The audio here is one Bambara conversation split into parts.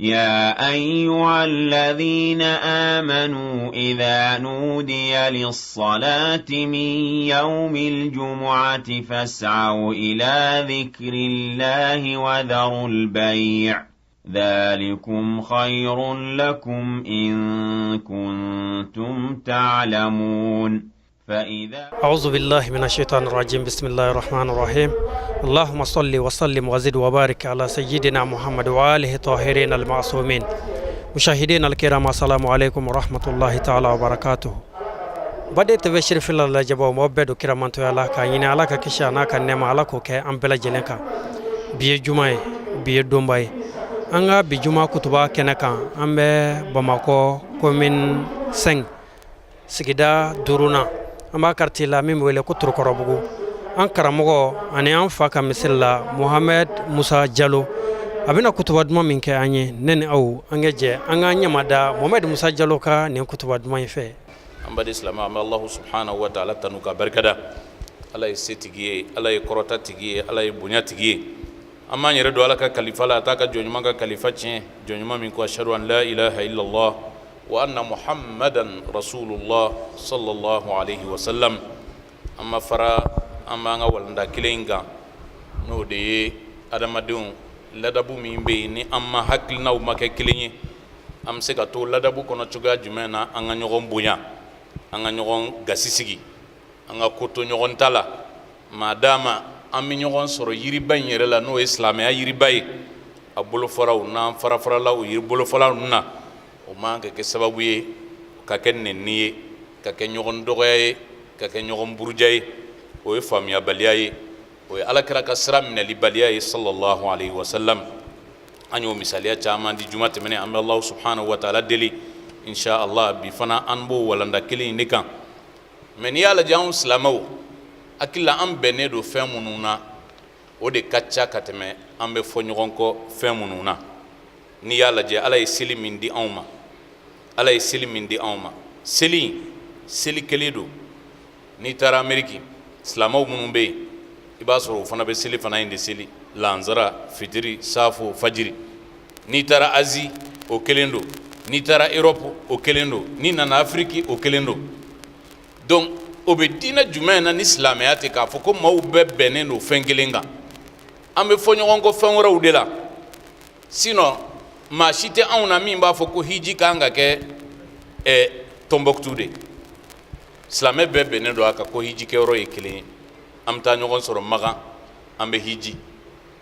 يا أيها الذين آمنوا إذا نودي للصلاة من يوم الجمعة فاسعوا إلى ذكر الله وذروا البيع ذلكم خير لكم إن كنتم تعلمون. فإذا أعوذ بالله من الشيطان الرجيم، بسم الله الرحمن الرحيم. اللهم صل وسلم وزد وبارك على سيدنا محمد وآله الطاهرين المعصومين. مشاهدينا الكرام، السلام عليكم ورحمة الله تعالى وبركاته. Baden TV Sirifila lajɛbaw, maaw bɛɛ don kiramantoya la k'a ɲini Ala ka kisi a n'a ka nɛɛma, Ala k'o kɛ an bɛɛ lajɛlen kan. Bi ye juma ye, bi ye donba ye. An ka bi juma kutuba kɛnɛ kan, an bɛ Bamakɔ commune 5, sigida duurunan, an b'a quartier la min bɛ wele ko Torokɔrɔbugu. An karamɔgɔ ani an fa ka misiri la, Mohamed Musa Jalo, a bɛna kutuba duman min kɛ an ye, ne ni aw, an ka jɛ an k'an ɲamada Mohamed Musa Jalo ka nin kutuba duman in fɛ. An baden silamɛ, an bɛ Alahu subhanahu wa taala tanu ka barikada. Ala ye setigi ye, Ala ye kɔrɔta tigi ye, Ala ye bonya tigi ye. An b'an yɛrɛ don Ala ka kalifa la, a t'a ka jɔn ɲuman ka kalifa tiɲɛ. Jɔn ɲuman min ko ashadu an la ilaha illallah wa anna muhammadan rasulullah sallallahu alaihi wasallam. An ma fara, an b'an ka walanda kelen in kan, n'o de ye adamadenw ladabu min bɛ yen ni an ma hakilinaw ma kɛ kelen ye, an bɛ se ka to ladabu kɔnɔ cogoya jumɛn na, an ka ɲɔgɔn bonya, an ka ɲɔgɔn gasi sigi, an ka ko to ɲɔgɔn ta la, maadama an bɛ ɲɔgɔn sɔrɔ yiriba in yɛrɛ la, n'o ye silamɛya yiriba ye. A bolofaraw, n'an farafarala o yiri bolofara ninnu na, o man ka kɛ sababu ye ka kɛ nɛni ye, ka kɛ ɲɔgɔn dɔgɔya ye, ka kɛ ɲɔgɔn buruja ye. O ye faamuyabaliya ye, o ye Ala kira ka sira minɛlibaliya ye sallallahu alaihi wasallam. An y'o misaliya caman di juma tɛmɛnen. An bɛ Alahu subhanahu wa taala deli, insha Allah bi fana an b'o walanda kelen in de kan. Mais n'i y'a lajɛ, anw silamɛw hakili la, an bɛnnen don fɛn minnu na, o de ka ca ka tɛmɛ an bɛ fɔ ɲɔgɔn kɔ fɛn minnu na. N'i y'a lajɛ, Ala ye seli min di anw ma, Ala ye seli min di anw ma, seli seli kelen don. N'i taara Ameriki, silamɛw minnu bɛ yen, i b'a sɔrɔ o fana bɛ seli fana in de seli, lansara, fitiri, safo, fajiri. N'i taara Azi, o kelen don. N'i taara Europe, o kelen don. N'i nana Afiriki, o kelen don. Donc o bɛ diinɛ jumɛn na ni silamɛya tɛ, k'a fɔ ko maaw bɛɛ bɛnnen don fɛn kelen kan? An bɛ fɔ ɲɔgɔn kɔ fɛn wɛrɛw de la. Sinon maa si tɛ anw na min b'a fɔ ko hiji kan ka kɛ Tɔnbɔkutu de. Silamɛ bɛɛ bɛnnen don a kan ko hiji kɛyɔrɔ ye kelen ye, an bɛ taa ɲɔgɔn sɔrɔ Makan, an bɛ hiji.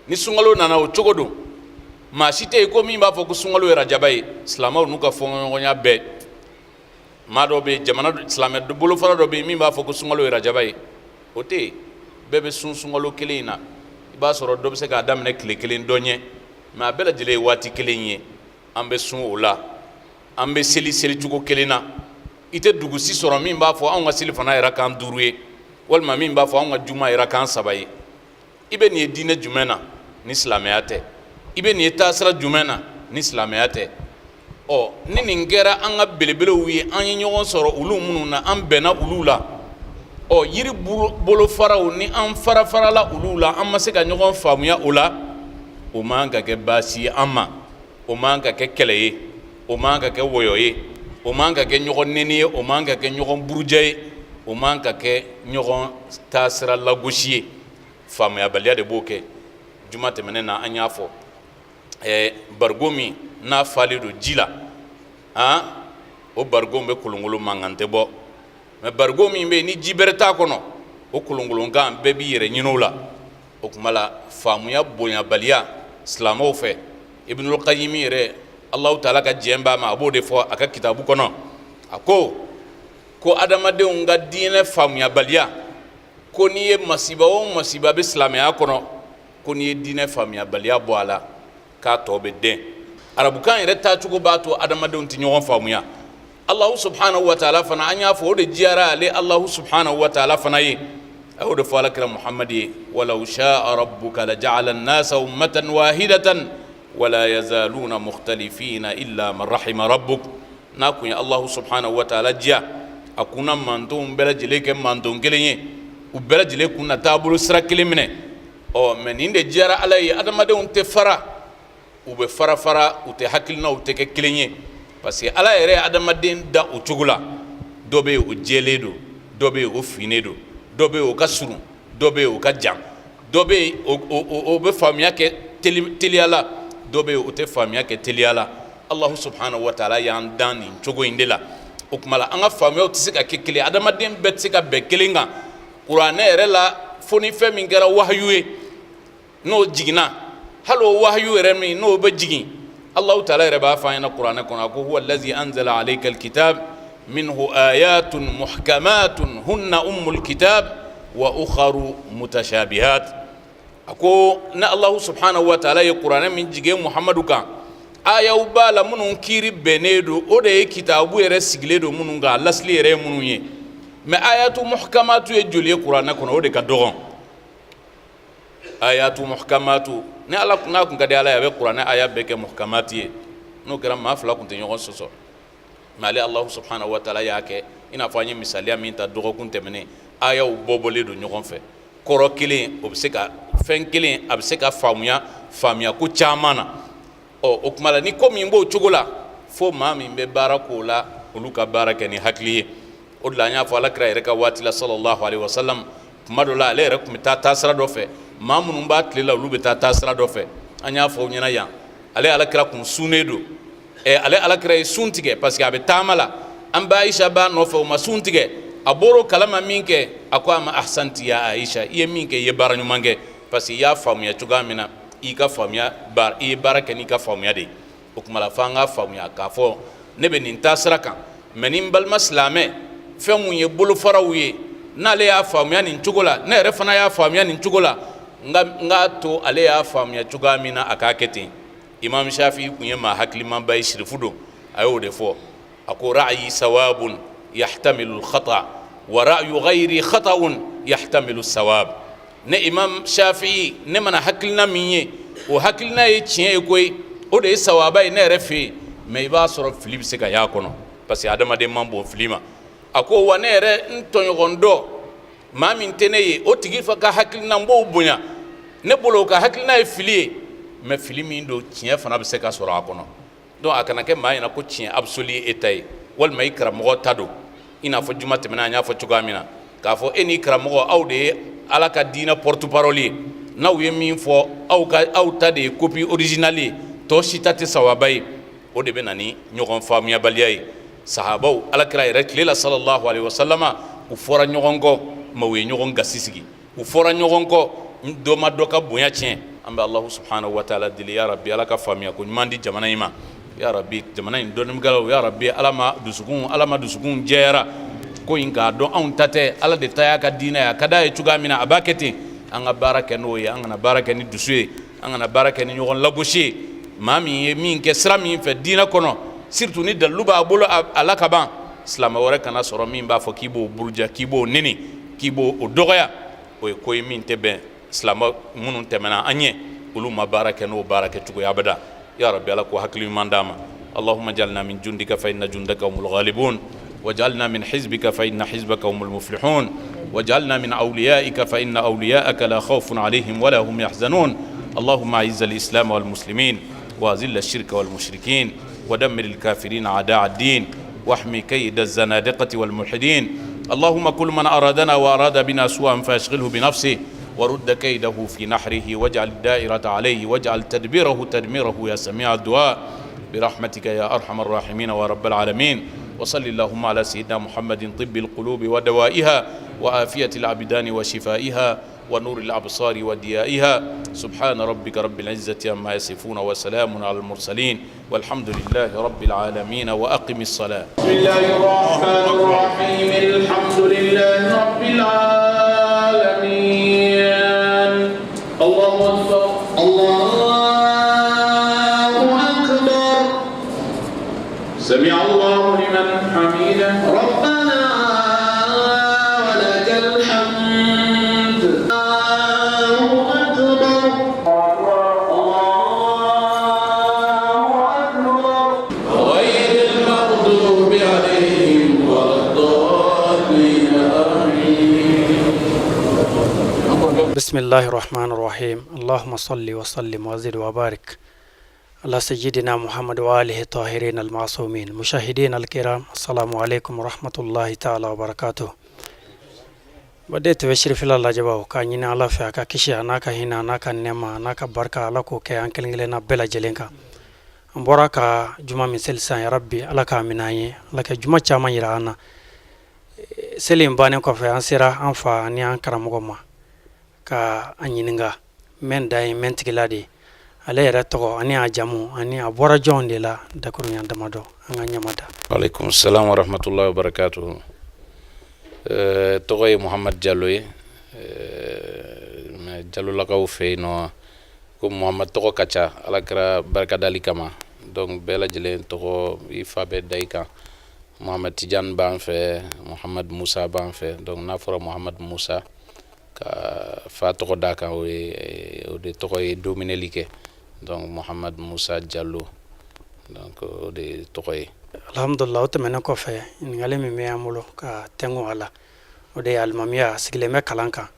Ni sunkalo nana, o cogo don. Maa si tɛ yen ko min b'a fɔ ko sunkalo ye rajaba ye. Silamɛw n'u ka fɔɲɔgɔnya bɛɛ, maa dɔ bɛ yen, jamana silamɛ bolofara dɔ bɛ yen min b'a fɔ ko sunkalo ye rajaba ye, o tɛ yen. Bɛɛ bɛ sun sunkalo kelen in na. I b'a sɔrɔ dɔ bɛ se k'a daminɛ tile kelen dɔ ɲɛ, mais a bɛɛ lajɛlen ye waati kelen ye, an bɛ sun o la. An bɛ seli selicogo kelen na. I tɛ dugu si sɔrɔ min b'a fɔ anw ka seli fana yɛrɛ kan duuru ye, walima min b'a fɔ anw ka juma yɛrɛ kan saba ye. I bɛ nin ye diinɛ jumɛn na ni silamɛya tɛ? I bɛ nin ye taasira jumɛn na ni silamɛya tɛ? Ɔ, ni nin kɛra an ka belebelew ye, an ye ɲɔgɔn sɔrɔ olu minnu na, an bɛnna olu la. Ɔ, yiri bolofaraw, ni an farafarala olu la, an ma se ka ɲɔgɔn faamuya o la, o man ka kɛ baasi ye an ma, o man ka kɛ kɛlɛ ye, o man ka kɛ wɔyɔ ye, o man ka kɛ ɲɔgɔn nɛni ye, o man ka kɛ ɲɔgɔn buruja ye, o man ka kɛ ɲɔgɔn taasira lagosi ye. Faamuyabaliya de b'o kɛ. Juma tɛmɛnen na, an y'a fɔ, barigo min n'a falen don ji la, han, o barigo bɛ kolonkolon, mankan tɛ bɔ. Mais barigo min bɛ yen ni ji bɛrɛ t'a kɔnɔ, o kolonkolonkan, bɛɛ b'i yɛrɛ ɲini o la. O tuma la, faamuya bonyabaliya silamɛw fɛ, Ibnul Qayimi yɛrɛ, Alahu taala ka jɛn b'a ma, a b'o de fɔ a ka kitabu kɔnɔ. A ko ko adamadenw ka diinɛ faamuyabaliya, ko n'i ye masiba o masiba bɛ silamɛya kɔnɔ, ko n'i ye diinɛ faamuyabaliya bɔ a la, k'a tɔ bɛ den. Arabukan yɛrɛ taacogo b'a to adamadenw tɛ ɲɔgɔn faamuya. Alahu subhanahu wa taala fana, an y'a fɔ, o de diyara ale Alahu subhanahu wa taala fana ye. A y'o de fɔ Alakira Muhamadi ye: walaw shaa rabbuka laja'ala an-nasa ummatan wahidatan wala yazaluna mukhtalifina illa man rahima rabbuk. N'a kun ye Alahu subhanahu wa taala diya, a kun na mantonw bɛɛ lajɛlen kɛ manton kelen ye, u bɛɛ lajɛlen kun na taabolo sira kelen minɛ. Ɔ, mais nin de diyara Ala ye, adamadenw tɛ fara. U bɛ fara fara, u tɛ hakilinaw tɛ kɛ kelen ye, parce que Ala yɛrɛ ye adamaden da o cogo la. Dɔ bɛ yen, o jɛlen don, dɔ bɛ yen, o finnen don, dɔ bɛ yen, o ka surun, dɔ bɛ yen, o ka jan, dɔ bɛ yen, o bɛ faamuya kɛ teliya la, dɔ bɛ yen, o tɛ faamuya kɛ teliya la. Alahu subhanahu wa taala y'an dan nin cogo in de la. O tuma la, an ka faamuyaw tɛ se ka kɛ kelen, adamaden bɛɛ tɛ se ka bɛn kelen kan kuranɛ yɛrɛ la, fo ni fɛn min kɛra wahayu ye, n'o jiginna. Hali o wahayu yɛrɛ min n'o bɛ jigin, Alahu taala yɛrɛ b'a fɔ an ɲɛna kuranɛ kɔnɔ, a ko: huwa allazi anzala alayka alkitab minhu ayatun muhkamatun hunna ummul kitab wa ukharu mutashabihat. A ko ne Alahu subhanahu wa taala ye kuranɛ min jigin Muhamadu kan, ayaw b'a la minnu kiiri bɛnnen don, o de ye kitabu yɛrɛ sigilen don minnu kan, a lasili yɛrɛ ye minnu ye. Mais ayatu muhkamatu ye joli ye kuranɛ kɔnɔ? O de ka dɔgɔn. Ayatu muhkamatu, ni Ala n'a kun ka di Ala ye, a bɛ kuranɛ aya bɛɛ kɛ muhkamati ye. N'o kɛra, maa fila kun tɛ ɲɔgɔn sɔsɔ. Mais ale Alahu subhanahu wa taala y'a kɛ i n'a fɔ an ye misaliya min ta dɔgɔkun tɛmɛnen, ayaw bɔbɔlen don ɲɔgɔn fɛ, kɔrɔ kelen, o bɛ se ka fɛn kelen, a bɛ se ka faamuya faamuya ko caman na. Ɔ, o tuma la, ni ko min b'o cogo la, fo maa min bɛ baara k'o la, olu ka baara kɛ ni hakili ye. O de la an y'a fɔ, Ala kira yɛrɛ ka waati la, sallallahu alaihi wasallam, kuma dɔ la, ale yɛrɛ tun bɛ taa taasira dɔ fɛ, maa minnu b'a tile la, olu bɛ taa taasira dɔ fɛ. An y'a fɔ aw ɲɛna yan, ale Ala kira kun sunnen don. Ɛ, ale Ala kira ye sun tigɛ parce que a bɛ taama la, an ba Ayisa b'a nɔfɛ, o ma sun tigɛ. A bɔr'o kalama min kɛ, a ko a ma: ahsanti ya Ayisa, i ye min kɛ, i ye baara ɲuman kɛ, parce que i y'a faamuya cogoya min na, i ka faamuya, i ye baara kɛ n'i ka faamuya de ye. O tuma la, f'an k'a faamuya k'a fɔ ne bɛ nin taasira kan, mais ni n balima silamɛ, fɛn mun ye bolofaraw ye, n'ale y'a faamuya nin cogo la, ne yɛrɛ fana y'a faamuya nin cogo la, n k'a to ale y'a faamuya cogoya min na, a k'a kɛ ten. Imam Shafi kun ye maa hakilimanba ye, sirifu don, a y'o de fɔ, a ko: ra'yi sawabun yahtamilu al-khata wa ra'yu ghayri khata'un yahtamilu sawab. Ne Imam Shafi, ne mana hakilina min ye, o hakilina ye tiɲɛ ye koyi, o de ye sawaba ye ne yɛrɛ fɛ yen, mais i b'a sɔrɔ fili bɛ se ka y'a kɔnɔ, parce que adamaden man bon fili ma. A ko wa ne yɛrɛ n tɔɲɔgɔn dɔ, maa min tɛ ne ye, o tigi fa ka hakilina, n b'o bonya. Ne bolo, o ka hakilina ye fili ye, mais fili min don, tiɲɛ fana bɛ se ka sɔrɔ a kɔnɔ. Donc a kana kɛ maa ɲɛna ko tiɲɛ absolu ye e ta ye, walima i karamɔgɔ ta don. I n'a fɔ juma tɛmɛna, an y'a fɔ cogoya min na, k'a fɔ e n'i karamɔgɔ, aw de ye Ala ka diinɛ porte parole ye, n'aw ye min fɔ, aw ka aw ta de ye copie originale ye, tɔ si ta tɛ sawaba ye. O de bɛ na ni ɲɔgɔn faamuyabaliya ye. Sahabaw, Alakira yɛrɛ tile la, sallallahu alaihi wasallama, u fɔra ɲɔgɔn kɔ, mais u ye ɲɔgɔn gasi sigi. U fɔra ɲɔgɔn kɔ, dɔ ma dɔ ka bonya tiɲɛ. An bɛ Alahu subhanahu wa taala deli, ya Rabi, Ala ka faamuya ko ɲuman di jamana in ma. Ya Rabi, jamana in dɔnnikɛlaw, ya Rabi, Ala ma dusukun, Ala ma dusukun jɛyara ko in k'a dɔn anw ta tɛ, Ala de ta y'a ka diinɛ ye. A ka d'a ye cogoya min na, a b'a kɛ ten. An ka baara kɛ n'o ye, an kana baara kɛ ni dusu ye, an kana baara kɛ ni ɲɔgɔn lagosi ye. Maa min ye min kɛ sira min fɛ diinɛ kɔnɔ, surtout ni dalilu b'a bolo a la ka ban, silamɛ wɛrɛ kana sɔrɔ min b'a fɔ k'i b'o buruja, k'i b'o neni, k'i b'o o dɔgɔya. O ye ko ye min tɛ bɛn. Silamɛ minnu tɛmɛna an ɲɛ, olu ma baara kɛ n'o baara kɛcogo ye abada. Ya Rabi, Ala ko hakili ɲuman d'an ma. اللهم اجعلنا من جندك فإن جندك هم الغالبون، واجعلنا من حزبك فإن حزبك هم المفلحون، واجعلنا من أوليائك فإن أولياءك لا خوف عليهم ولا هم يحزنون. اللهم أعز الإسلام والمسلمين، وأذل الشرك والمشركين، ودمر الكافرين أعداء الدين، واحمي كيد الزنادقة والملحدين. اللهم كل من أرادنا وأراد بنا سوءا فأشغله بنفسه، ورد كيده في نحره، واجعل الدائرة عليه، واجعل تدبيره تدميره يا سميع الدعاء، برحمتك يا أرحم الراحمين ورب العالمين. وصل اللهم على سيدنا محمد، طب القلوب ودوائها، وآفية الأبدان وشفائها، ونور الأبصار وديائها. سبحان ربك رب العزة عما يصفون، وسلام على المرسلين، والحمد لله رب العالمين، وأقم الصلاة. بسم الله الرحمن الرحيم. الحمد لله رب العالمين. الله أكبر، الله أكبر. سمع الله لمن حمده. ربنا ولك الحمد. الله أكبر، الله أكبر. غير المغضوب عليهم ولا الضالين، آمين. بسم الله الرحمن الرحيم. اللهم صل وسلم وزد وبارك على سيدنا محمد وآله الطاهرين المعصومين. مشاهدينا الكرام، السلام عليكم ورحمة الله تعالى وبركاته. Baden TV Sirifila lajɛbaaw, k'a ɲini Ala fɛ a ka kisi a n'a ka hinɛ a n'a ka nɛɛma a n'a ka barika, Ala k'o kɛ an kelen kelenna bɛɛ lajɛlen kan. An bɔra ka juma min seli sisan, yarabi Ala k'a minɛ an ye, Ala ka juma caman yira an na. Seli in bannen kɔfɛ, an sera an fa ani an karamɔgɔ ma ka a ɲininka mɛn dan ye mɛn tigila de ye. Ale yɛrɛ tɔgɔ ani a jamu ani a bɔra jɔnw de la, dakurunya damadɔ, an ka ɲama da. Aleykum salam wa rahmatullahi wa barakatuhu. Tɔgɔ ye Muhamad Jalo ye. Mais Jalolakaw fɛ yen nɔ ko Muhamad tɔgɔ ka ca Ala kɛra barikadali kama, donc bɛɛ lajɛlen tɔgɔ i fa bɛ da i kan. Muhamad Tidiane b'an fɛ, Muhamad Musa b'an fɛ. Donc n'a fɔra Muhamad Musa ka fa tɔgɔ d'a kan, o ye o de tɔgɔ ye domineli kɛ. Donc Muhamad Musa Jalo, donc o de tɔgɔ ye. Alhamdulillah. O tɛmɛnen kɔfɛ, ɲininkali min bɛ an bolo ka tɛnku a la, o de ye alimamiya sigilen bɛ kalan kan.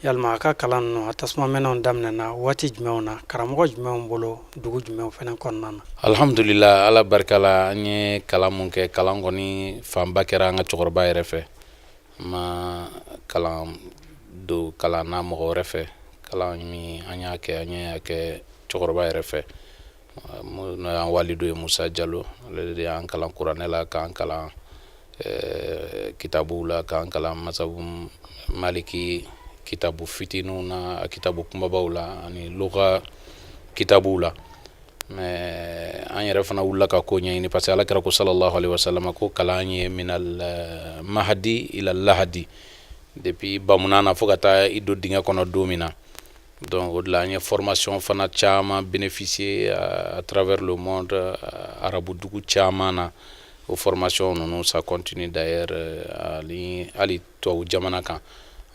Yalima a ka kalan ninnu, a tasuma mɛnɛw daminɛna waati jumɛnw na, karamɔgɔ jumɛnw bolo, dugu jumɛnw fana kɔnɔna na? Alhamdulillah, Ala barika la, an ye kalan mun kɛ, kalan kɔni fanba kɛra an ka cɛkɔrɔba yɛrɛ fɛ. An ma kalan don kalan na mɔgɔ wɛrɛ fɛ. Kalan min an y'a kɛ, an y'a kɛ cɛkɔrɔba yɛrɛ fɛ, n'o y'an walidu ye, Musa Jalo. Ale de y'an kalan kuranɛ la, k'an kalan kitabuw la, k'an kalan masabu maliki kitabu fitininw na, kitabu kunbabaw la ani luga kitabuw la. Mais an yɛrɛ fana wulila ka ko ɲɛɲini, parce que Ala kɛra ko sallallahu alaihi wasallam ko kalan ye minal mahadi ila lahadi, depuis bamunan na fo ka taa i don dingɛ kɔnɔ don min na. Donc o de la an ye formation fana caman bénéficier à travers le monde, arabu dugu caman na. O formation ninnu, ça continue d'ailleurs ani hali tubabu jamana kan.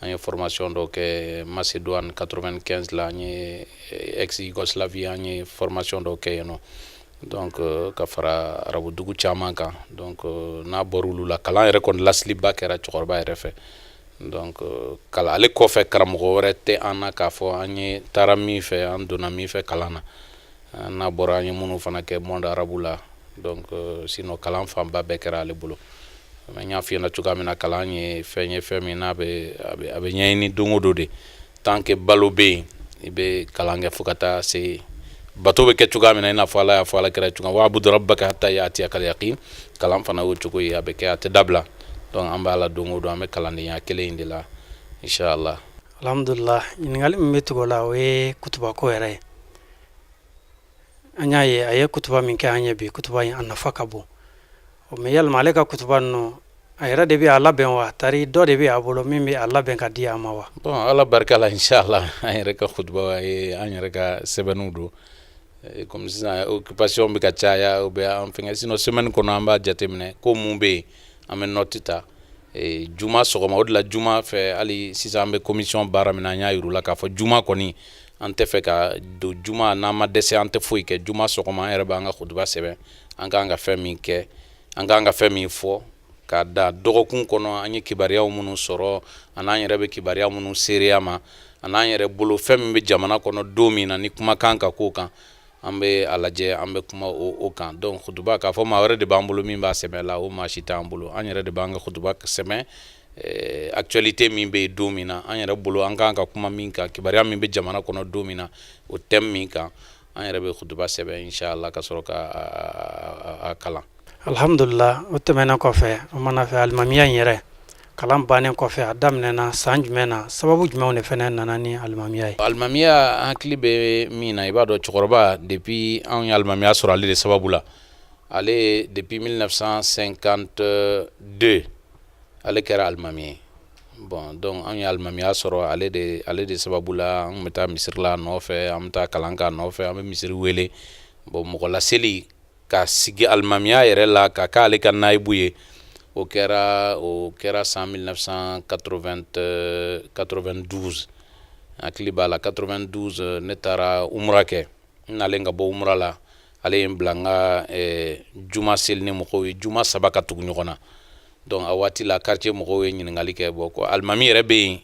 An ye formation dɔ kɛ Macédoine 95 la, an ye ex Yougoslavie, an ye formation dɔ kɛ yen nɔ. Donc ka fara arabu dugu caman kan. Donc n'a bɔra olu la, kalan yɛrɛ kɔni lasiliba kɛra cɛkɔrɔba yɛrɛ fɛ. Donc kala ale kɔfɛ, karamɔgɔ wɛrɛ tɛ an na k'a fɔ an ye taara min fɛ, an donna min fɛ kalan na. N'a bɔra an ye minnu fana kɛ monde arabu la. Donc sinon kalan fanba bɛɛ kɛra ale bolo. N y'a f'i ɲɛna cogoya min na, kalan ye fɛn ye, fɛn min n'a bɛ a bɛ ɲɛɲini don o don de. Tant que balo bɛ yen, i bɛ kalan kɛ fo ka taa se bato bɛ kɛ cogoya min na, i n'a fɔ Ala y'a fɔ Ala kɛra cogoya wa'budu rabbaka hatta ya'tiyakal yaqin. Kalan fana y'o cogo ye, a bɛ kɛ, a tɛ dabila. Donc an b'a la don o don, an bɛ kalandenya kelen in de la, inshallah. Alhamdulillah. Ɲininkali min bɛ tugu o la, o ye kutubako yɛrɛ ye. An y'a ye a ye kutuba min kɛ an ye bi, kutuba in a nafa ka bon o. Mais yalima ale ka kutuba ninnu, a yɛrɛ de bɛ a labɛn wa, tari dɔ de bɛ a bolo min bɛ a labɛn ka di a ma wa? Bon, Ala barika la, inshallah, an yɛrɛ ka kutuba ye an yɛrɛ ka sɛbɛnniw don. Comme sisan occupation bɛ ka caya, o bɛ an fɛngɛ. Sinon semaine kɔnɔ, an b'a jateminɛ ko mun bɛ yen, an bɛ note ta juma sɔgɔma. O de la juma fɛ, hali sisan an bɛ commission baara min na, an y'a yir'u la k'a fɔ juma kɔni, an tɛ fɛ ka don juma n'an ma dɛsɛ, an tɛ foyi kɛ juma sɔgɔma. An yɛrɛ b'an ka kutuba sɛbɛn, an k'an ka fɛn min kɛ, an k'an ka fɛn min fɔ k'a da dɔgɔkun kɔnɔ, an ye kibaruyaw minnu sɔrɔ, an n'an yɛrɛ bɛ kibaruya minnu seereya ma, an n'an yɛrɛ bolo fɛn min bɛ jamana kɔnɔ don min na, ni kumakan ka k'o kan, an bɛ a lajɛ, an bɛ kuma o kan. Donc kutuba, k'a fɔ maa wɛrɛ de b'an bolo min b'a sɛbɛn la, o maa si t'an bolo. An yɛrɛ de b'an ka kutuba sɛbɛn, actualité min bɛ yen don min na, an yɛrɛ bolo an kan ka kuma min kan, kibaruya min bɛ jamana kɔnɔ don min na, o thème min kan, an yɛrɛ bɛ kutuba sɛbɛn, inshallah, ka sɔrɔ ka a kalan. Alhamdulillah. O tɛmɛnen kɔfɛ, o mana fɛ alimamiya in yɛrɛ kalan bannen kɔfɛ, a daminɛna san jumɛn na? Sababu jumɛnw de fana nana ni alimamiya ye? Alimamiya, hakili bɛ min na, i b'a dɔn cɛkɔrɔba, depuis anw ye alimamiya sɔrɔ ale de sababu la. Ale depuis 1952 ale kɛra alimami ye. Bon, donc anw ye alimamiya sɔrɔ ale de sababu la. An bɛ taa misiri la a nɔfɛ, an bɛ taa kalan k'a nɔfɛ, an bɛ misiri wele. Bon, mɔgɔ laseli ka sigi alimamiya yɛrɛ la ka k'ale ka nayibu ye, o kɛra san 1992. Hakili b'a la, 92 ne taara umura kɛ. N nalen ka bɔ umura la, ale ye n bila n ka juma seli ni mɔgɔw ye, juma 3 ka tugu ɲɔgɔn na. Donc a waati la, quartier mɔgɔw ye ɲininkali kɛ, bon, ko alimami yɛrɛ bɛ yen,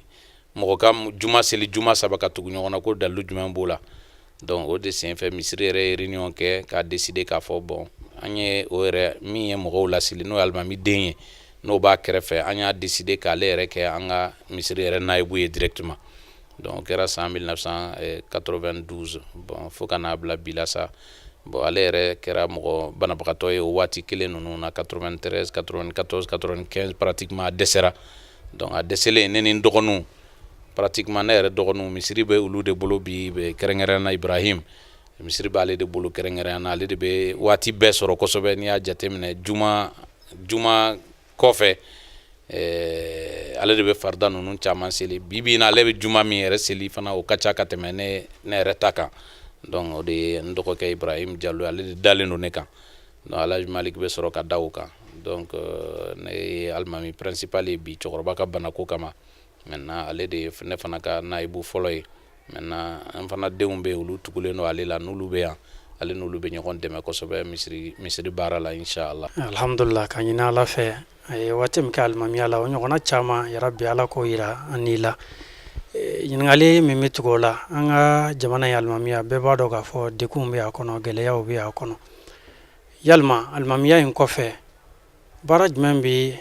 mɔgɔ ka juma seli juma 3 ka tugu ɲɔgɔn na, ko dalilu jumɛn b'o la? Donc o de senfɛ, misiri yɛrɛ ye réunion kɛ k'a décider k'a fɔ bon, an ye o yɛrɛ min ye mɔgɔw lasili, n'o ye alimami den ye, n'o b'a kɛrɛfɛ, an y'a décider k'ale yɛrɛ kɛ an ka misiri yɛrɛ nayibu ye directement. Donc o kɛra san 1992. Bon, fo ka n'a bila bi la sa. Bon, ale yɛrɛ kɛra mɔgɔ banabagatɔ ye o waati kelen ninnu na, 93, 94, 95, pratiquement a dɛsɛra. Donc a dɛsɛlen, ne ni n dɔgɔninw, pratiquement ne yɛrɛ dɔgɔninw, misiri bɛ olu de bolo bi, kɛrɛnkɛrɛn na Ibrahim, misiri b'ale de bolo kɛrɛnkɛrɛn na. Ale de bɛ waati bɛɛ sɔrɔ kosɛbɛ. N'i y'a jateminɛ, juma juma kɔfɛ, ale de bɛ farida ninnu caman seli. Bi bi in na, ale bɛ juma min yɛrɛ seli fana, o ka ca ka tɛmɛ ne yɛrɛ ta kan. Donc o de ye n dɔgɔkɛ Ibrahim Jalo, ale de dalen don ne kan. Donc Alhaji Malik bɛ sɔrɔ ka da o kan. Donc ne ye alimami principal ye bi, cɛkɔrɔba ka banako kama. Maintenant, ale de ye ne fana ka nayibu fɔlɔ ye. Maintenant, an fana denw bɛ yen, olu tugulen don ale la. N'olu bɛ yan, ale n'olu bɛ ɲɔgɔn dɛmɛ kosɛbɛ misiri baara la, inshallah. Alhamdulillah, ka ɲini Ala fɛ, a ye waati min kɛ alimamiya la, o ɲɔgɔnna caman yarabi Ala k'o yira an n'i la. Ɲininkali min bɛ tugu o la, an ka jamana ye alimamiya, bɛɛ b'a dɔn k'a fɔ degunw bɛ a kɔnɔ, gɛlɛyaw bɛ a kɔnɔ. Yalima alimamiya in kɔfɛ, baara jumɛn bɛ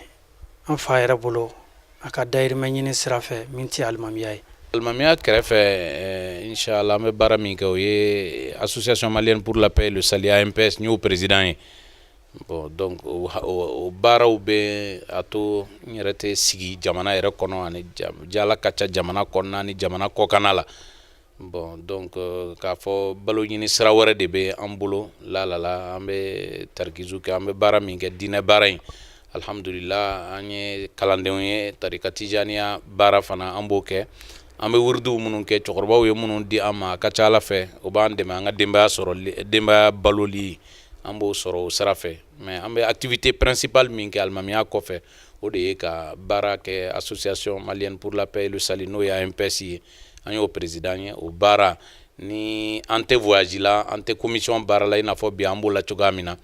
an fa yɛrɛ bolo a ka dayirimɛ ɲini sira fɛ min tɛ alimamiya ye? Alimamiya kɛrɛfɛ, inshallah, an bɛ baara min kɛ, o ye Association malienne pour la paix et le salut, AMPS, n y'o président ye. Bon, donc o baaraw bɛ a to n yɛrɛ tɛ sigi jamana yɛrɛ kɔnɔ, ani jala ka ca jamana kɔnɔna ni jamana kɔkanna la. Bon, donc k'a fɔ balo ɲini sira wɛrɛ de bɛ an bolo la la la, an bɛ tarikizu kɛ, an bɛ baara min kɛ, diinɛ baara in, alhamdulillah, an ye kalandenw ye. Tarika tijaniya baara fana, an b'o kɛ. An bɛ wurudiw minnu kɛ, cɛkɔrɔbaw ye minnu di an ma, a ka ca Ala fɛ, o b'an dɛmɛ an ka denbaya sɔrɔ, denbaya baloli, an b'o sɔrɔ o sira fɛ. Mais an bɛ activité principale min kɛ alimamiya kɔfɛ, o de ye ka baara kɛ Association malienne pour la paix et le salut, n'o ye AMPS ye, an y'o président ye. O baara ni, an tɛ voyage la, an tɛ commission baara la, i n'a fɔ bi an b'o la cogoya min na.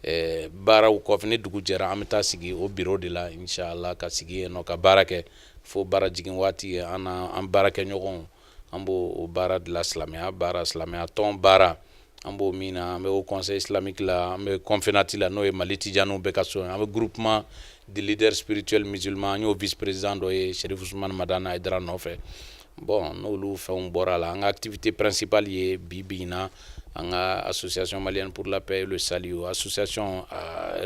Baaraw kɔfɛ, ni dugu jɛra, an bɛ taa sigi o bureau de la, inshallah, ka sigi yen nɔ ka baara kɛ fo baara jigin waati. An na an baarakɛɲɔgɔnw, an b'o o baara de la, silamɛya baara, silamɛya tɔn baara, an b'o min na. An bɛ o Conseil islamique la, an bɛ Confénati la, n'o ye Mali tijaniw bɛɛ ka so ye, an bɛ Groupement de leaders spirituels musulmans, an y'o vice président dɔ ye, Cherif Ousmane Madani Haidara nɔfɛ. Bon, n'olu fɛnw bɔra la, an ka activité principale ye bi bi in na an ka Association malienne pour la paix et le salut. O association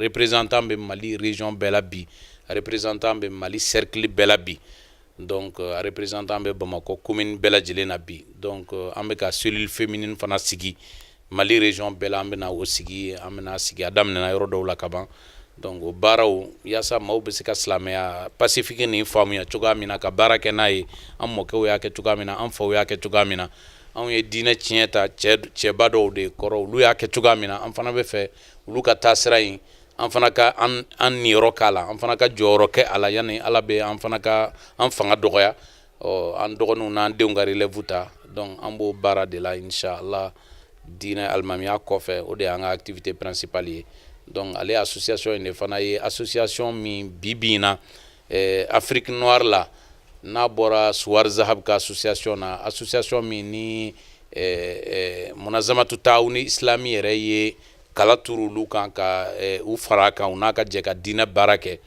représentant bɛ Mali région bɛɛ la bi, a représentant bɛ Mali cercle bɛɛ la bi. Donc a représentant bɛ Bamakɔ commune bɛɛ lajɛlen na bi. Donc an bɛ ka cellule féminine fana sigi Mali région bɛɛ la. An bɛna o sigi, an bɛna sigi, a daminɛna yɔrɔ dɔw la ka ban. Donc o baaraw, yaasa maaw bɛ se ka silamɛya pacifique nin faamuya cogoya min na, ka baara kɛ n'a ye, an mɔkɛw y'a kɛ cogoya min na, an faw y'a kɛ cogoya min na, anw ye diinɛ tiɲɛ ta cɛba dɔw de kɔrɔ, olu y'a kɛ cogoya min na, an fana bɛ fɛ olu ka taa sira in, an fana ka an niyɔrɔ k'a la, an fana ka jɔyɔrɔ kɛ a la, yanni Ala bɛ an fana ka an fanga dɔgɔya, ɔ an dɔgɔninw n'an denw ka relève ta. Donc an b'o baara de la, inshallah, diinɛ alimamiya kɔfɛ, o de y'an ka activité principale ye. Donc ale association in de fana ye association min bi bi in na, Afrique noire la, n'a bɔra Suwar Zahab ka association na, association min ni Munazamatu Taawuni Islami yɛrɛ ye kala turu olu kan ka u fara a kan, u n'a ka jɛ ka diinɛ baara kɛ.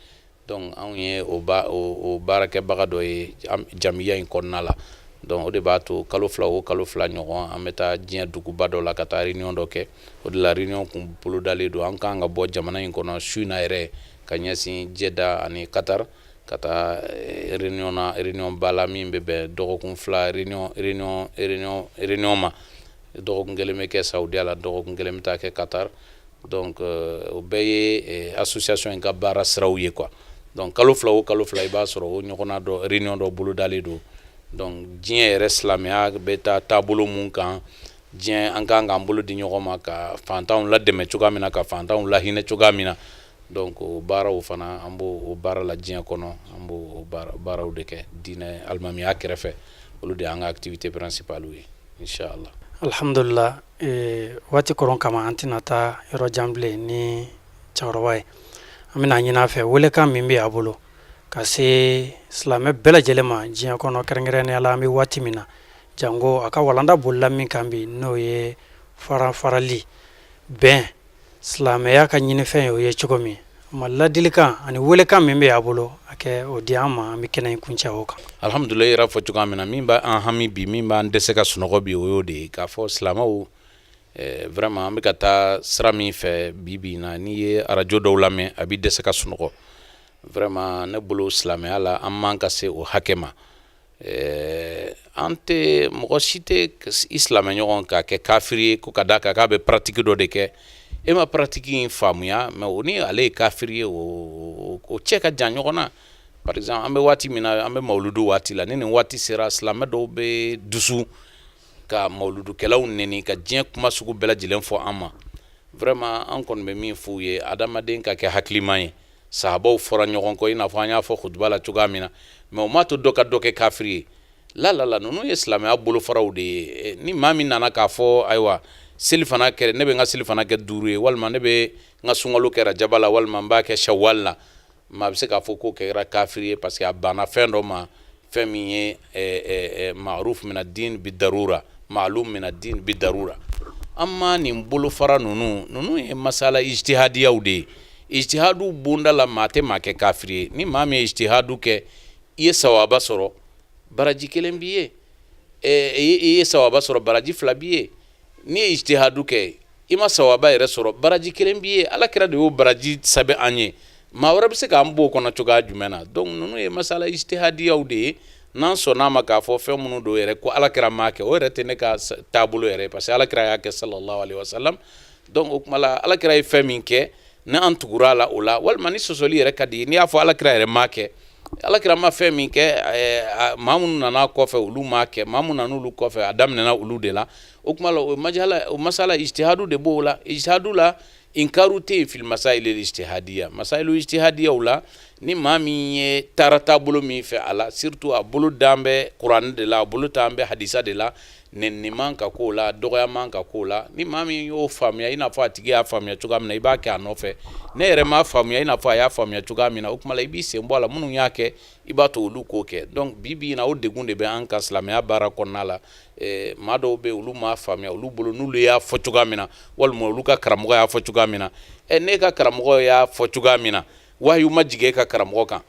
Donc anw ye o baarakɛbaga dɔ ye jamiya in kɔnɔna la. Donc o de b'a to kalo 2 o kalo 2 ɲɔgɔn, an bɛ taa diɲɛ duguba dɔ la ka taa réunion dɔ kɛ. O de la réunion kun bolodalen don, an kan ka bɔ jamana in kɔnɔ su in na yɛrɛ ka ɲɛsin Jɛda ani Qatar, ka taa réunion na, réunion ba la min bɛ bɛn dɔgɔkun 2 réunion ma. Dɔgɔkun kelen bɛ kɛ Saudiya la, dɔgɔkun kelen bɛ taa kɛ Qatar. Donc o bɛɛ ye association in ka baara siraw ye quoi. Donc kalo 2 o kalo 2, i b'a sɔrɔ o ɲɔgɔnna dɔ réunion dɔ bolodalen don. Donc diɲɛ yɛrɛ silamɛya bɛ taa taabolo mun kan, diɲɛ an kan k'an bolo di ɲɔgɔn ma ka fantanw ladɛmɛ cogoya min na, ka fantanw lahinɛ cogoya min na. Donc o baaraw fana, an b'o o baara la diɲɛ kɔnɔ, an b'o baaraw de kɛ diinɛ alimamiya kɛrɛfɛ. Olu de y'an ka activité principale ye, inshallah. Alhamdulillah, waati kɔrɔn kama, an tɛna taa yɔrɔ jan bilen ni cɛkɔrɔba ye. An bɛna ɲini a fɛ, welekan min bɛ a bolo ka se silamɛ bɛɛ lajɛlen ma diɲɛ kɔnɔ, kɛrɛnkɛrɛnnenya la an bɛ waati min na. Janko a ka walanda bolila min kan bi, n'o ye faranfarali, bɛn, silamɛya ka ɲinifɛn ye, o ye cogo min ma, ladilikan ani welekan min bɛ a bolo, a kɛ o di an ma. An bɛ kɛnɛ in kuncɛ o kan. Alhamdulila, i yɛrɛ fɔ cogoya min na, min b'an hami bi, min b'an dɛsɛ ka sunɔgɔ bi, o y'o de ye k'a fɔ silamɛw vraiment an bɛ ka taa sira min fɛ bi bi in na, n'i ye arajo dɔw lamɛn, a b'i dɛsɛ ka sunɔgɔ. Vraiment, ne bolo, silamɛya la, an man ka se o hakɛ ma. An tɛ, mɔgɔ si tɛ i silamɛ ɲɔgɔn k'a kɛ kafiri ye ko ka d'a kan k'a bɛ pratique dɔ de kɛ, e ma pratique in faamuya, mais o ni ale ye kafiri ye, o cɛ ka jan ɲɔgɔn na. Par exemple, an bɛ waati min na, an bɛ mawuludu waati la. Ni nin waati sera, silamɛ dɔw bɛ dusu ka mawuludukɛlaw neni, ka diɲɛ kuma sugu bɛɛ lajɛlen fɔ an ma. Vraiment, an kɔni bɛ min f'u ye, adamaden ka kɛ hakiliman ye. Sahabaw fɔra ɲɔgɔn kɔ, i n'a fɔ an y'a fɔ kutuba la cogoya min na, mais o m'a to dɔ ka dɔ kɛ kafiri ye. La la la, ninnu ye silamɛya bolofaraw de ye. Ni maa min nana k'a fɔ ayiwa, selifana kɛ, ne bɛ n ka selifana kɛ 5 ye, walima ne bɛ n ka sunkalo kɛ rajaba la, walima n b'a kɛ shawwal la, maa bɛ se k'a fɔ k'o kɛra kafiri ye parce que a banna fɛn dɔ ma, fɛn min ye ma'ruf mina din bi darura, ma'lum mina din bi darura. An ma nin bolofara ninnu ye masala ijtihadiyaw de ye. Ijtihadu bonda la, maa tɛ maa kɛ kafiri ye. Ni maa min ye ijtihadu kɛ, i ye sawaba sɔrɔ, baraji kelen b'i ye. I ye sawaba sɔrɔ, baraji fila b'i ye. N'i ye ijtihadu kɛ, i ma sawaba yɛrɛ sɔrɔ, baraji kelen b'i ye. Ala kira de y'o baraji sɛbɛn an ye. Maa wɛrɛ bɛ se k'an b'o kɔnɔ cogoya jumɛn na? Donc ninnu ye masala ijtihadiyaw de ye. N'an sɔnn'a ma k'a fɔ fɛn minnu don yɛrɛ ko ala kira m'a kɛ, o yɛrɛ tɛ ne ka taabolo yɛrɛ, parce que ala kira y'a kɛ, sallallahu alaihi wasallam. Donc o kuma la, ala kira ye fɛn min kɛ, ni an tugura a la o la, walima ni sɔsɔli yɛrɛ ka di, n'i y'a fɔ ala kira yɛrɛ m'a kɛ, ala kira ma fɛn min kɛ, maa minnu nana kɔfɛ, olu m'a kɛ, maa minnu nana olu kɔfɛ, a daminɛna olu de la. O kuma la, o masala ijtihadu de b'o la. Ijtihadu la, inkaru tɛ yen fil masail ijtihadiya. Masailu ijtihadiyaw la, ni maa min ye taara taabolo min fɛ a la, surtout a bolo dan bɛ kuranɛ de la, a bolo tan bɛ hadisa de la, nɛni man ka k'o la, dɔgɔya man ka k'o la. Ni maa min y'o faamuya i n'a fɔ a tigi y'a faamuya cogoya min na, i b'a kɛ a nɔfɛ. Ne yɛrɛ m'a faamuya i n'a fɔ a y'a faamuya cogoya min na, o kuma la, i b'i sen bɔ a la. Minnu y'a kɛ, i b'a to olu k'o kɛ. Donc bi bi in na, o degun de bɛ an ka silamɛya baara kɔnɔna la. Maa dɔw bɛ, olu m'a faamuya. Olu bolo, n'olu y'a fɔ cogoya min na, walima olu ka karamɔgɔ y'a fɔ cogoya min na, ne ka karamɔgɔ y'a fɔ cogoya min na, wahiyu ma jigin e ka karamɔgɔ kan.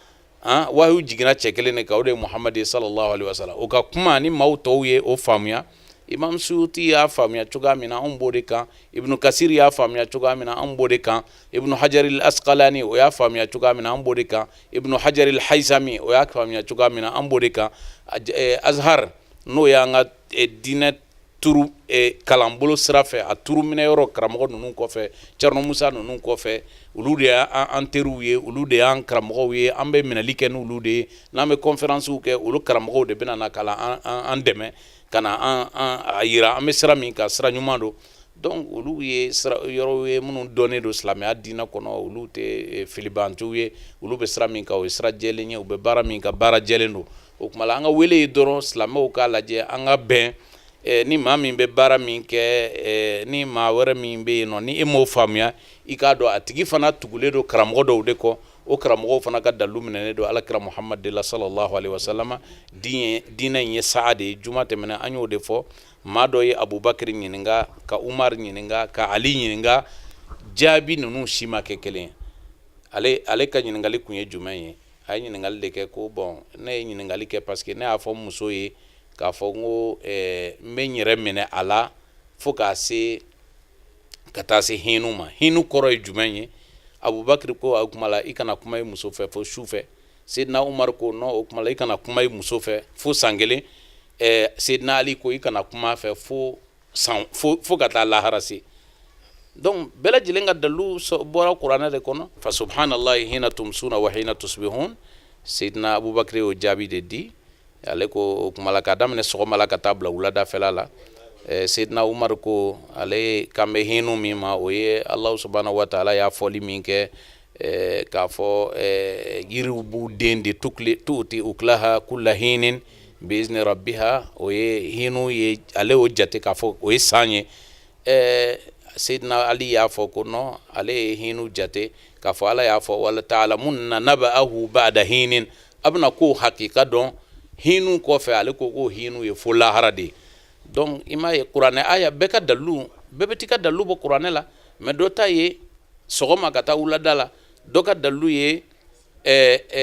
Wahiyu jiginna cɛ kelen de kan, o de ye Muhamadu sallallahu alaihi wasallam. O ka kuma ni maaw tɔw ye o faamuya, Imam Suyuti y'a faamuya cogoya min na, anw b'o de kan. Ibnu Kasiri y'a faamuya cogoya min na, anw b'o de kan. Ibnu Hajar al-Asqalani, o y'a faamuya cogoya min na, an b'o de kan. Ibnu Hajar al-Haythami, o y'a faamuya cogoya min na, an b'o de kan. Azhar, n'o y'an ka diinɛ turu kalanbolo sira fɛ, a turu minɛ yɔrɔ, karamɔgɔ ninnu kɔfɛ, Thierno Musa ninnu kɔfɛ, olu de y'an teriw ye, olu de y'an karamɔgɔw ye. An bɛ minɛli kɛ n'olu de ye. N'an bɛ conférencew kɛ, olu karamɔgɔw de bɛna na ka na an dɛmɛ, ka na an a yira an bɛ sira min kan, sira ɲuman don. Donc olu ye sira yɔrɔw ye minnu dɔnnen don silamɛya diinɛ kɔnɔ. Olu tɛ filibantiw ye. Olu bɛ sira min kan, o ye sira jɛlen ye. U bɛ baara min kan, baara jɛlen don. O tuma la, an ka wele ye dɔrɔn, silamɛw k'a lajɛ an ka bɛn. Ni maa min bɛ baara min kɛ, ni maa wɛrɛ min bɛ yen nɔ, ni e m'o faamuya, i k'a dɔn a tigi fana tugulen don karamɔgɔ dɔw de kɔ. O karamɔgɔw fana ka dalu minɛnen don alakira Muhamadu de la, sallallahu alaihi wasallam. Diinɛ in ye saa de ye. Juma tɛmɛnen, an y'o de fɔ. Maa dɔ ye Abubakari ɲininka, ka Umar ɲininka, ka Ali ɲininka. Jaabi ninnu si ma kɛ kelen ye. Ale ka ɲininkali kun ye jumɛn ye? A ye ɲininkali de kɛ ko bon, ne ye ɲininkali kɛ parce que ne y'a fɔ muso ye k'a fɔ n ko n bɛ n yɛrɛ minɛ a la fo k'a se ka taa se hinu ma. Hinu kɔrɔ ye jumɛn ye? Abubakari ko o kuma la, i kana kuma i muso fɛ fo su fɛ. Sedina Umar ko non, o kuma la, i kana kuma i muso fɛ fo san kelen. Sedina Ali ko i kana kuma fɛ fo san fo ka taa lahara se. Donc bɛɛ lajɛlen ka dalu bɔra kuranɛ de kɔnɔ: fa subhanallahi hina tumsuna wa hina tusbihun. Sedina Abubakar y'o jaabi de di. Ale ko o kuma la, k'a daminɛ sɔgɔma la ka taa bila wuladafɛla la. Sedina Umar ko ale kan bɛ hinu min ma, o ye Alahu subhanahu wa taala y'a fɔli min kɛ k'a fɔ yiriw b'u den di, tu'ti ukulaha kulla hinin biizni rabbiha, o ye hinu ye. Ale y'o jate k'a fɔ o ye san ye. Seydina Ali y'a fɔ ko non, ale ye hinu jate k'a fɔ Ala y'a fɔ wala ta'lamunna naba'ahu ba'da hinin, a bɛna ko hakika dɔn Hinu kɔfɛ, ale ko ko hinu ye fo lahara de ye. Donc i m'a ye, kuranɛ aya bɛɛ ka dalilu, bɛɛ bɛ t'i ka dalilu bɔ kuranɛ la, mais dɔ ta ye sɔgɔma ka taa wulada la, dɔ ka dalilu ye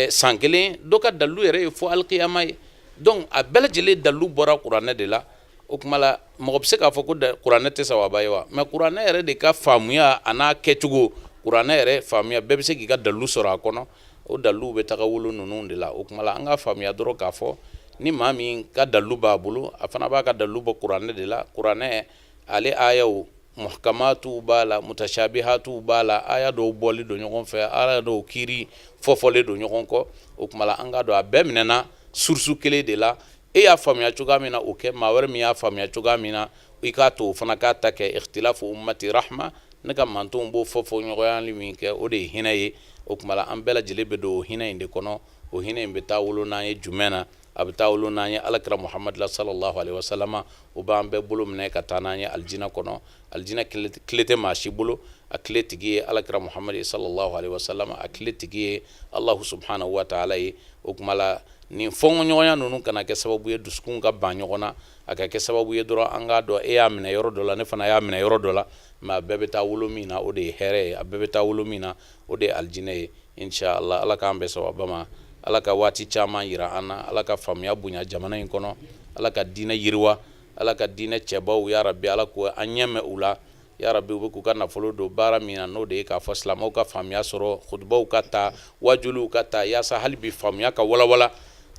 san kelen, dɔ ka dalilu yɛrɛ ye fo alikiyama ye. Donc a bɛɛ lajɛlen dalilu bɔra kuranɛ de la. O tuma la, mɔgɔ bɛ se k'a fɔ ko kuranɛ tɛ sawaba ye wa? Mais kuranɛ yɛrɛ de ka faamuya a n'a kɛcogo, kuranɛ yɛrɛ faamuya, bɛɛ bɛ se k'i ka dalilu sɔrɔ a kɔnɔ. O daliluw bɛ taga wolo ninnu de la. O tuma la, an ka faamuya dɔrɔn k'a fɔ ni maa min ka dalilu b'a bolo, a fana b'a ka dalilu bɔ kuranɛ de la. Kuranɛ ale ayaw, muhkamatuw b'a la, mutashabihatuw b'a la, aya dɔw bɔli don ɲɔgɔn fɛ, aya dɔw kiiri fɔfɔlen don ɲɔgɔn kɔ. O tuma la, an k'a dɔn a bɛɛ minɛna source kelen de la. E y'a faamuya cogoya min na, o kɛ. Maa wɛrɛ min y'a faamuya cogoya min na, i k'a to o fana k'a ta kɛ. Ikhtilafu ummati rahma, ne ka mantonw b'o fɔ fɔ ɲɔgɔnyali min kɛ, o de ye hinɛ ye. O tuma la, an bɛɛ lajɛlen bɛ don o hinɛ in de kɔnɔ. O hinɛ in bɛ taa wolo n'an ye jumɛn na? A bɛ taa wolo n'an ye alakira Muhamadu la sallallahu alaihi wasallam. O b'an bɛɛ bolo minɛ ka taa n'an ye alijinɛ kɔnɔ. Alijinɛ kile tɛ maa si bolo. A kile tigi ye alakira Muhamadu sallallahu alaihi wasallam, a kile tigi ye Allahu subhanahu wa ta'ala ye. O tuma la, nin fɔɲɔgɔnya ninnu kana kɛ sababu ye dusukun ka ban ɲɔgɔn na. A ka kɛ sababu ye dɔrɔn an k'a dɔn e y'a minɛ yɔrɔ dɔ la, ne fana y'a minɛ yɔrɔ dɔ la, mais a bɛɛ bɛ taa wolo min na, o de ye hɛrɛ ye. A bɛɛ bɛ taa wolo min na, o de ye alijinɛ ye, inshallah. Ala k'an bɛn sawaba ma. Ala ka waati caman yira an na. Ala ka faamuya bonya jamana in kɔnɔ. Ala ka diinɛ yiriwa. Ala ka diinɛ cɛbaw, ya rabbi, Ala ko an ɲɛ mɛn u la, ya rabbi. U bɛ k'u ka nafolo don baara min na, n'o de ye k'a fɔ silamɛw ka faamuya sɔrɔ, kutubaw ka ta, wajuliw ka ta, yaasa hali bi faamuya ka walawala,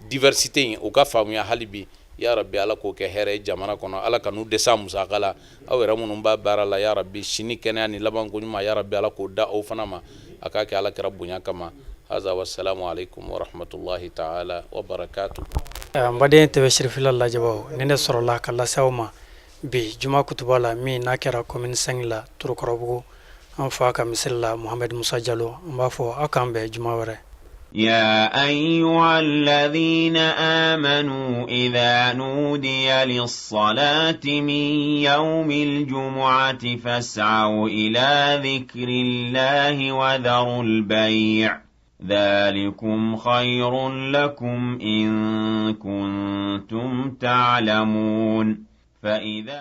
diversité in u ka faamuya hali bi. Ya rabbi, Ala k'o kɛ hɛrɛ ye jamana kɔnɔ. Ala ka n'u dɛsɛ a musaka la. Aw yɛrɛ minnu b'a baara la, ya rabbi, sini kɛnɛya ni labanko ɲuman, ya rabbi, Ala k'o da aw fana ma. A k'a kɛ Ala kira bonya kama. Haza, wassalamu alaikum warahmatullahi ta'ala wa barakatuh. N baden TV Sirifila lajɛbaw, ni ne sɔrɔla ka lase aw ma bi juma kutuba la min n'a kɛra commune 5 la, Torokɔrɔbugu, an fa ka misiri la, Mohamed Musa Jalo, an b'a fɔ aw k'an bɛn juma wɛrɛ. يا أيها الذين آمنوا إذا نودي للصلاة من يوم الجمعة فاسعوا إلى ذكر الله وذروا البيع ذلكم خير لكم إن كنتم تعلمون. فإذا